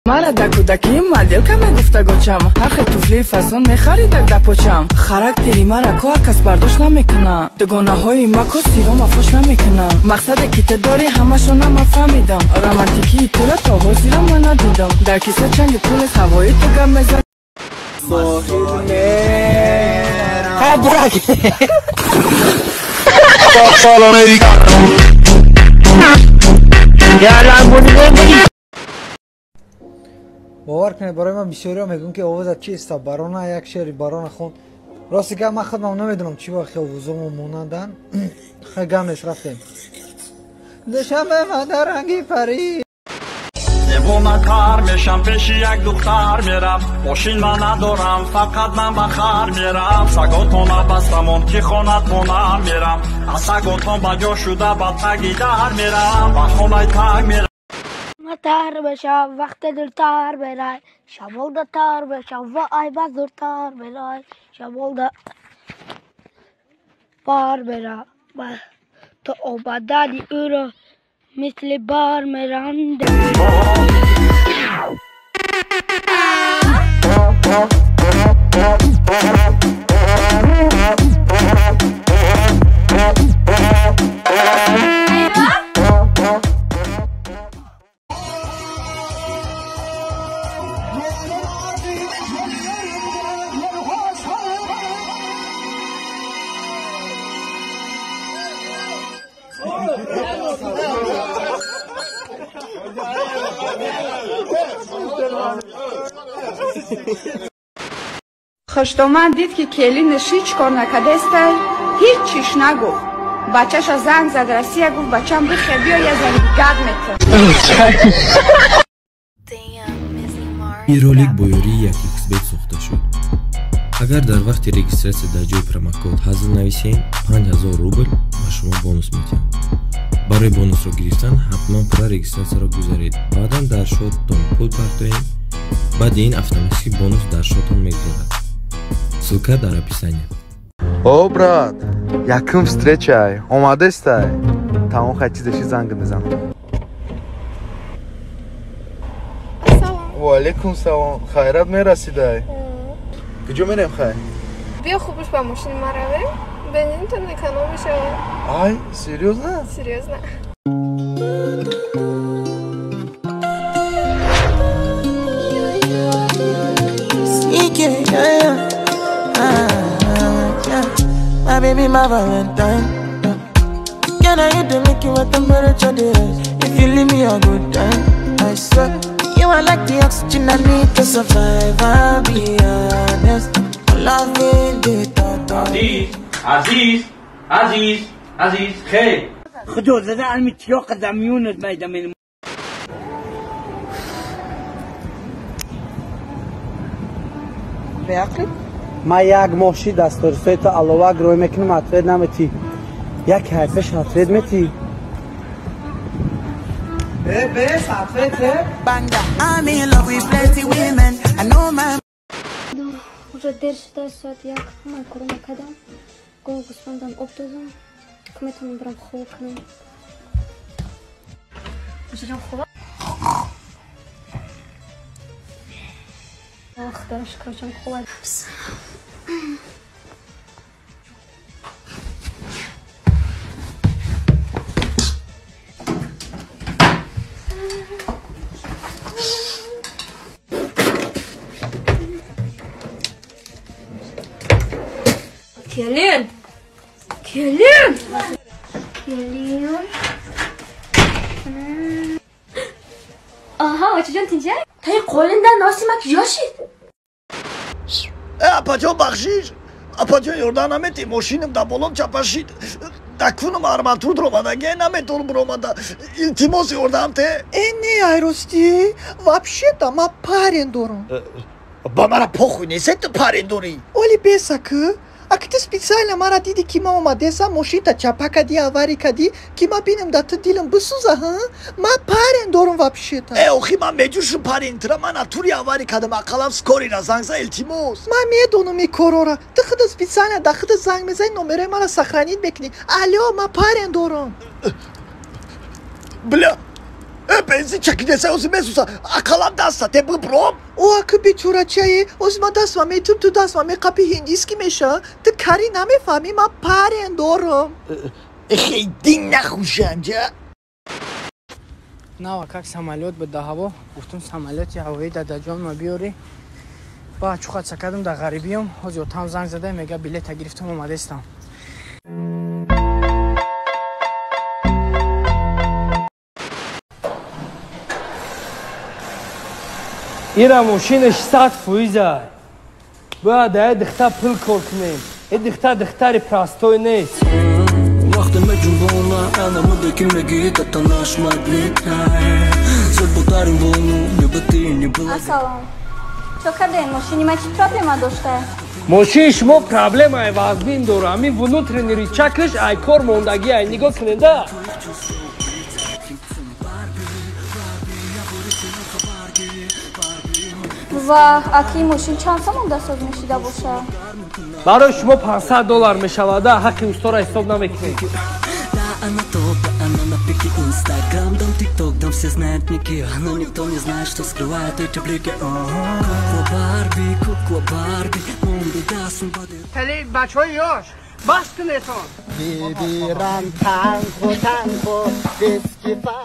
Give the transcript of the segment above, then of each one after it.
Мара да кӯдакӣ моделка мегуфта гочам, ҳархе туфлии фасон мехаридак да почам. Характери мара ко ҳар кас бардошт намекуна, дугонаҳои ма ко сирома фош намекуна. Мақсаде ки ту дорӣ ҳамашона ман фаҳмидам, романтикии тура то ҳозира ман надидам. Дар киса чанги пул нест, ҳавои ту гап мезан. Бовар кунед, барои ман бисёриҳо мегӯянд, ки овозат чиста, барона як шеъри барона хон. Рости гап, ман худам намедонам чӣ вақт овозомо монанданд. Хай, гап нест, рафтем. Душанбе ман дар ранги парӣ. Девонатар мешам, пеши як духтар мерам, мошин ман надорам, фақат ман ба хар мерам. Саготона бастамон ки хонатонам мерам, аз саготон ба ҷо шуда ба таги дар мерам, ба хонаи таг мерам. Тар беша вақт дилтар берай, шамолда тар беша ва ай ба зуртар берай, шамолда пар бера то обадани ӯро мисли бар меранд. Хуштоман дид, ки келинаш ҳеҷ кор накардестай, ҳеҷ чиш нагуфт. Бачаша занг зад Россия, гуфт: бачам, бихе, биё, я зани гад метам. Ин ролик бо ёрии 1xBet сохта шуд. Агар дар вақти регистрация дар ҷои промокод ҳазл нависем, 5000 рубл ба шумо бонус медиҳанд. Барои бонусро гирифтан ҳатман пурра регистрацияро гузаред, баъдан дар шоттон пул партоед, баъди ин автоматически бонус дар шоттон мегузарад. Ссылка дар описание. О, брат, якум встречай, омадестай. Тамом, хай, чизеши занг мезанам. Ва алейкум салом. Хайрат мерасидай. Куҷо мерем, хай? Биё, хубуш ба мошини ма равем. Бензинтон эконом мешавад. Ай, серьёзно? Серьёзно. My baby, my Valentine. Can I hit the make you a temperature rise? If you leave me a good time, I swear. You are like the oxygen I need to survive. I'll be honest. Loving the thought. Aziz, Aziz, Aziz, Aziz, خیر. خدو زده علمی تیاق دمیونت میدم. Ман як моҳ ши дасторисои то аловак рӯй мекунам, ответ наметӣ. Як ҳайфеш ответ метӣ. Уже дер шуда, соат 1. Ман коро накардам. Гоҳ гӯсфандам об додам. Ки метавонам барам хоб кунам. Ҷирам хоб. Худоро шукр, ҷон хуб. Келин! Келин! Келин! Аҳа, очаҷон, тинҷай? Таи қолинда носимак ёшид? Апаҷон, бахшиш, апаҷон, ёрдам наметӣ? Мошинам дар болон чапашид, дакунам арматур дуромадаге, наметонам буромада, илтимос, ёрдам те. Э, не, айростӣ, вообще-то ма парень дорам. Ба мара похуй нест, ту парень дорӣ. Оли беса ку, аки ту специально мара дидӣ, ки ма омадесам, мошинта чапа кадӣ, аварӣ кадӣ, ки ма бинам, да ту дилам бисӯза, ҳа? Ма парень дорам вообще-то. Э, охи ман меҷӯшам парень тра, ман натури аварӣ кадам, ақаллам скорый ра занг за, илтимос. Ман медонам ин корора, ту худа специально да худа занг мезанӣ, номерои мара сохранить мекунӣ. Алё, ма парень дорам. Бля. Бензин чакидеса, ози месуса, ақаллан даста те бибром. О, аки бечорачае, ози ман дастма метум, ту дастма меқапи, ҳиндиски меша. Ту кари намефаҳмӣ, ман парен дорам. Хейди нахушанҷа. Нава как самолёт буд да ҳаво, гуфтум самолёти ҳавоӣ дадаҷон ма биёрӣ. Ба чухат сакадум да ғарибиём, ҳозир отам занг зада, мега билета гирифтам, омадестам. Ира мошинаш 100%. Бояд ай дихта пул кор кунем. Э дихта дихтари простой нест. Вақте меҷунбона ана муде ки мегӣ это наш Зуд волну, не бы ты не была. Ассалом. Чо карден? Мошини ма чӣ проблема дошта? Мошини шумо проблемаи вазнин дора. Ҳамин внутренний рычагш ай кор мондагӣ ай нигоҳ кунеда. Ва аки мошин чанд сомон дастсоз мешида боша? Барои шумо $500 мешавада, ҳаққи устора ҳисоб намекунед. Она топ, она на пике. Инстаграм, дам, тикток, дам, все знают ники. Но никто не знает, что скрывает эти блики. Кукла Барби, кукла Барби, мунду дасм бади. Тали бачаҳои ёш, бас кунетон. Бибирам танхо танхо бескифа.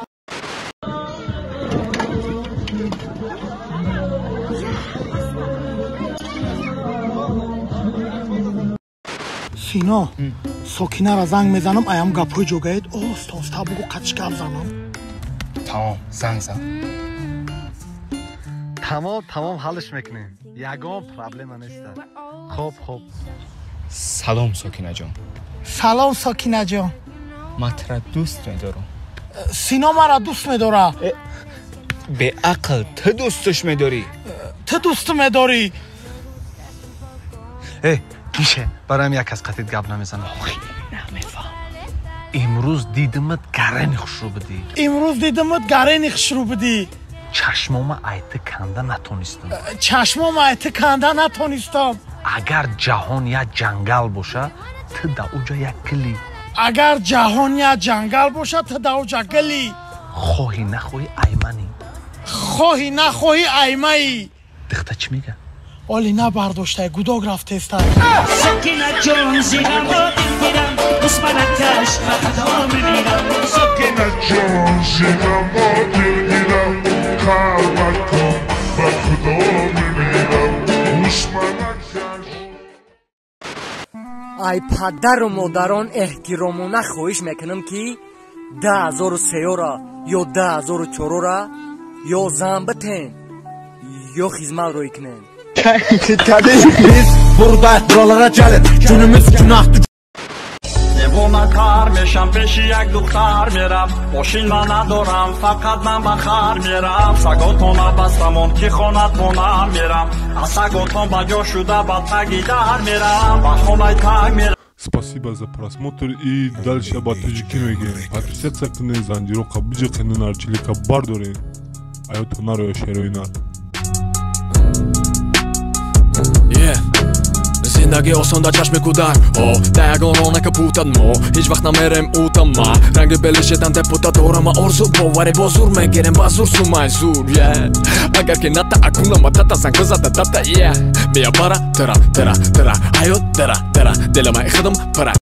Сино, Сокинара занг мезанам, аям гапҳои ҷогаед, оста оста бугу қатиш гап занам. Тамом, занг зан. Тамом, тамом, ҳаллиш мекунем. Ягон проблема нест. Хоб, хоб. Салом, Сокинаҷон. Салом, Сокинаҷон. Ман тура дӯст медорам. Сино мара дӯст медора. Беақл, ту дӯсташ медорӣ. Ту дӯст медорӣ. Э, мише, бароям як кас қатит гап намезанам. Намефаҳмам. Имрӯз дидимат гарени хушрӯ будӣ. Имрӯз дидимат гарени хушрӯ будӣ. Чашмома айти канда натонистам. Чашмома айти канда натонистам. Агар ҷаҳон як ҷангал боша, ту да уҷа як гили. Агар ҷаҳон як ҷангал боша, ту да уҷа гили. Хоҳӣ нахоҳӣ айманӣ. Хоҳӣ нахоҳӣ аймаӣ. Дихта чӣ мега? Оли набардоштай, гудок рафтеста. Сокина ҷон, зирамо дилгирам, душманакаш ба худо мемирам. Сокина ҷон, зирамо дилгирам, қалбакон ба худо мемирам, душманакаш. Ай падару модарон эҳтиромона хоҳиш мекунам, ки 2003-ра ё 2004-ра ё зан битен, ё хизмат рӯй кунен. Biz burada buralara gəlin. Günümüz günahdır. Девонатар мешам, пеши як духтар мерам. Мошин ман надорам, фақат ман ба хар мерам. Саготона бастамон ки хонатона мерам. Аз саготон ба ҷо шуда ба таги дар мерам. Ба хонаи таг мерам. Спасибо за просмотр и дальше ба тоҷикӣ мегӯем. Подписаться кунед, занҷироқа биҷиқенед, нарчилика бардоред. Аёто нароя шерои нар. Зиндагӣ осон дар чашми кӯдак, о да ягон рона капутад, мо ҳеҷ вақт намерем утама. Ранги белишедан депутат дорама, орзу боварӣ бо зур мегирем, ба зур сумай зур. Агар ки ната акунама тата занг бизада дата, мия бара тара тара тара ҳаёт дара дара дилама худам пара.